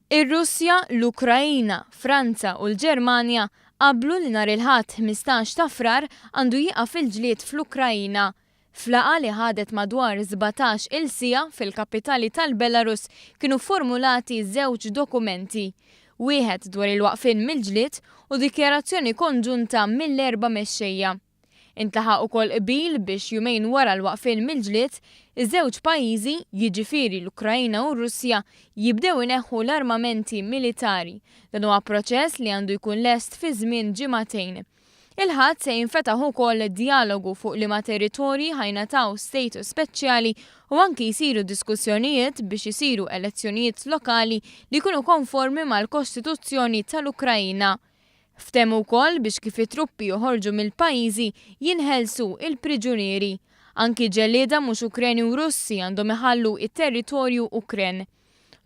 Ir-Russja, l-Ukraina, Franza u l-Ġermanja qablu li nhar il-Ħadd 15 ta' Frar għandu jieqaf il-ġlied fl-Ukraina. F'laqgħa li ħadet madwar 17 il siegħa fil-kapitali tal-Belarus kienu formulati żewġ dokumenti, wieħed dwar il-waqfien mill-ġlied u dikjarazzjoni konġunta mill-erba' mexxejja. Intlaħaq ukoll qbil biex jumejn wara l-waqfien mill-ġlied, iż-żewġ pajjiżi, jiġifieri l-Ukraina u r-Russja, jibdew ineħħu l-armamenti militari. Dan huwa proċess li għandu jkun lest fi żmien ġimagħtejn. Il-Ħadd se jinfetaħ ukoll djalogu fuq liema territorji ħa jingħataw status speċjali u anki jsiru diskussjonijiet biex isiru elezzjonijiet lokali li jkunu konformi mal-Kostituzzjoni tal-Ukraina. Ftehmu wkoll biex kif it-truppi joħorġu mill-pajjiżi jinħelsu il-priġunieri. Anki ġellieda mhux Ukreni u Russi għandhom iħallu it-territorju Ukren.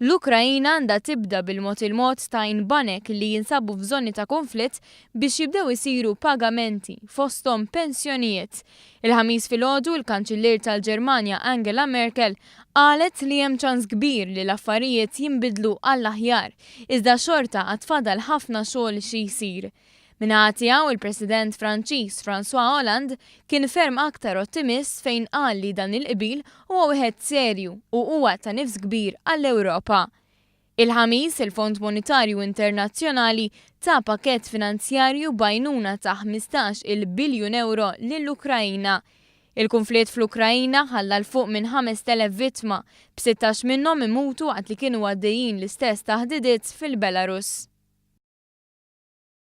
L-Ukraina għandha tibda bil-mod il-mod tgħin banek li jinsabu f'żoni ta' konflitt biex jibdew isiru pagamenti, fosthom pensjonijiet. Il-Ħamis filgħodu il-Kanċillier tal-Ġermanja Angela Merkel qalet li hemm ċans kbir li l-affarijiet jinbidlu għall-aħjar, iżda xorta għad fadal ħafna xogħol xi jsir. Min-naħa tiegħu il-President Franċiż François Hollande kien ferm aktar ottimist fejn qal li dan il-qbil huwa wieħed serju u huwa ta' nifs kbir għall-Ewropa. Il-Ħamis, il-Fond Monetarju Internazzjonali ta pakkett finanzjarju b'għajnuna ta' 15-il biljun euro lill-Ukraina. Il-kunflitt fl-Ukraina ħalla 'l fuq minn 5,000 vittma, b'16 minnhom imutu waqt li kienu għaddejjin l-istess taħdidiet fil-Belarus.